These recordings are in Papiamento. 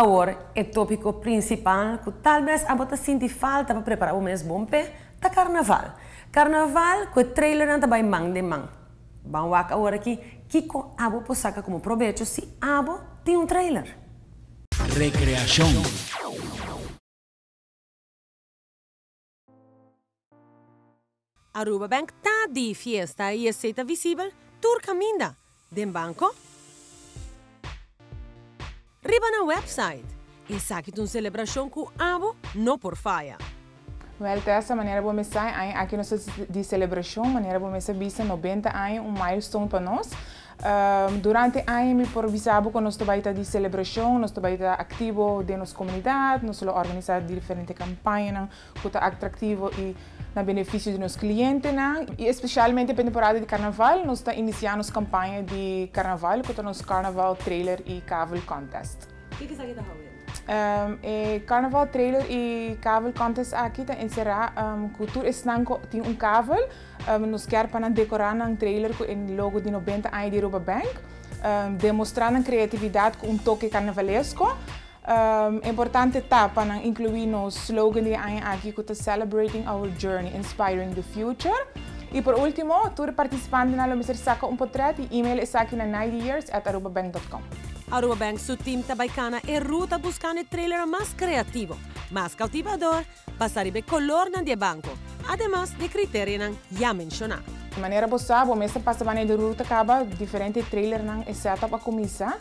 Awor, e topico principal cu tal bes abo ta sinti falta pa prepara bo mes bon p'e, ta Carnaval. Carnaval cu e trailernan ta bay man den man. Ban wak awor aki kico abo por saca como probecho si abo tin un trailer. Recreacion. Aruba Bank ta di fiesta y esey ta visibel tur caminda, den banco, riba nan website. Esaki ta un celebracion cu abo no por faya. Wel Tessa, manera bo mes sa, e aña aki nos ta di celebracion, manera bo mes a bisa, 90 aña, un milestone pa nos. Durante aña mi por bisa bo cu nos ta bay ta di celebracion, nos ta bay ta activo den nos comunidad, nos lo organisa diferente campañanan cu ta atractivo y na beneficio di nos clientenan. Y especialmente pa e temporada di Carnaval nos ta inicia nos campaña di Carnaval cu ta nos Carnaval Trailer y Kavel Contest. Kiko esaki ta hou? E Carnaval Trailer y Kavel Contest aki ta encera cu tur esnan cu tin un kavel, nos kier pa nan decora nan trailer cu e logo di 90 aña di Aruba Bank, demostra nan creatividad cu un toke carnavalesco. Importante ta pa nan inclui nos slogan di e aña aki cu ta Celebrating our journey, inspiring the future. Y por ultimo, tur e participantenan lo mester saca un potret y email esaki na 90years@arubabank.com. Aruba Bank su team ta bay cana e ruta buscando e trailer mas creativo, mas cautivador, basa riba e colornan di e banco, ademas di e criterianan ya menciona. Manera bo sa, bo mes ta pasa banda di ruta caba, diferente trailernan e setup a cuminsa.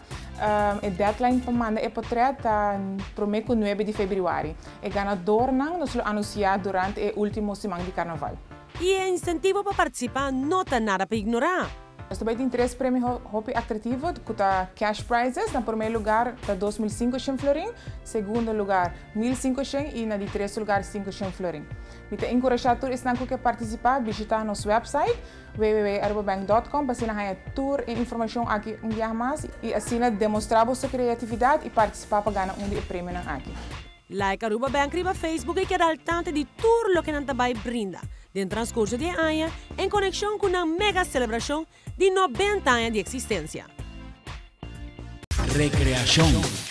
E deadline pa manda e potret ta prome cu 9 di februari. E ganadornan nos lo anuncia durante e ultimo siman di Carnaval. Y e incentivo pa participa no ta nada pa ignora. Nos ta bay tin tres premio hopi atractivo cu ta cash prizes. Na prome lugar ta 2500 florin, segundo lugar 1500 y na di tres lugar 500 florin. Mi ta encurasha tur esnan cu ke participa bishita nos website www.arubabank.com pa asina haya tur e informacion aki un biaha mas y asina demostra boso creatividad y participa pa gana un di e premionan aki. Like Aruba Bank riba Facebook y keda al tanto di tur loke nan ta bay brinda den transcurso di e aña en conexion cu nan mega celebracion di 90 aña di existencia. Recreacion.